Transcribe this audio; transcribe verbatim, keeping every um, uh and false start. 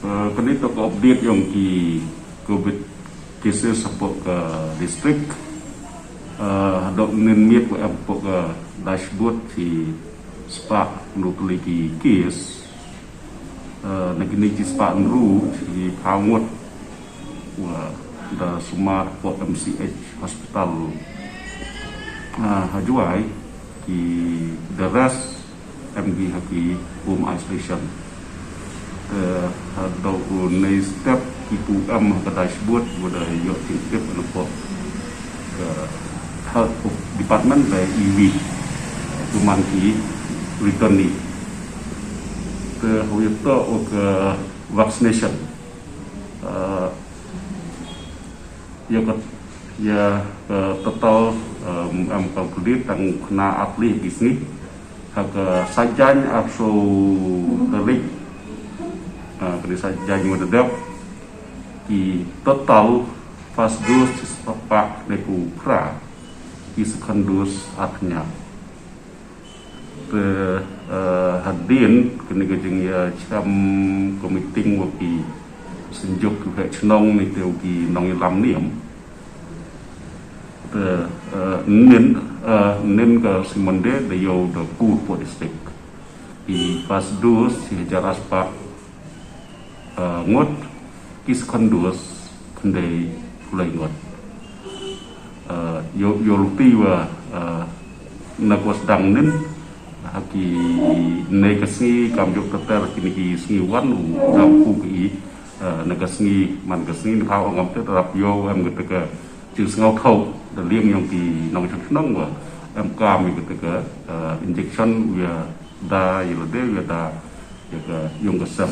Kani toh ka update yong ki covid cases hapoh ka district. Hadooh ynnin miet wa em hapoh ka dashboard chi spah ynru tylli ki case. Na kini chi spah ynru chi phaw ngut wa da sumar hapoh M C H hospital ha Jowai. Ki the rest em ki ha ki home isolation. Te hadooh u nei step ki pu em ha ka dashboard wa da yoh jingtip na hapoh ka health department te iwi kuman ki returnee. Te hoi toh wa ka vaccination. Ya ka, ya ka total em ka kredit tang khana atli ki sngi. Ha ka Saitjaiñ arphaw tarik, kani Saitjaiñ wa da dep, ki total first dose chi spah ne ku phra, ki second dose ar phaw ynñiaw. Te hadien kani ka jingya chem ka meeting wa ki synjuk ki waheh chnong ni te u ki nongyalam niam. Te ynnin, ynnin ka sngi Monday da yoh da pur hapoh district. Ki first dose chi hajar ar spah ngut, ki second dose khyndai phaw lai ngut. Yoh, yoh luti wa na ka sdang ynnin ha kini ka sngi kamjooh ter ter kini ki sngi wan u dang pu ki na ka sngi man ka sngi ni phaw ngam te rap yoh em ka te ka jingsngewthuh da liang yong ki nongchong chnong wa em kam ka te ka injection wa da ya lade wa da ya ka yong ka sem.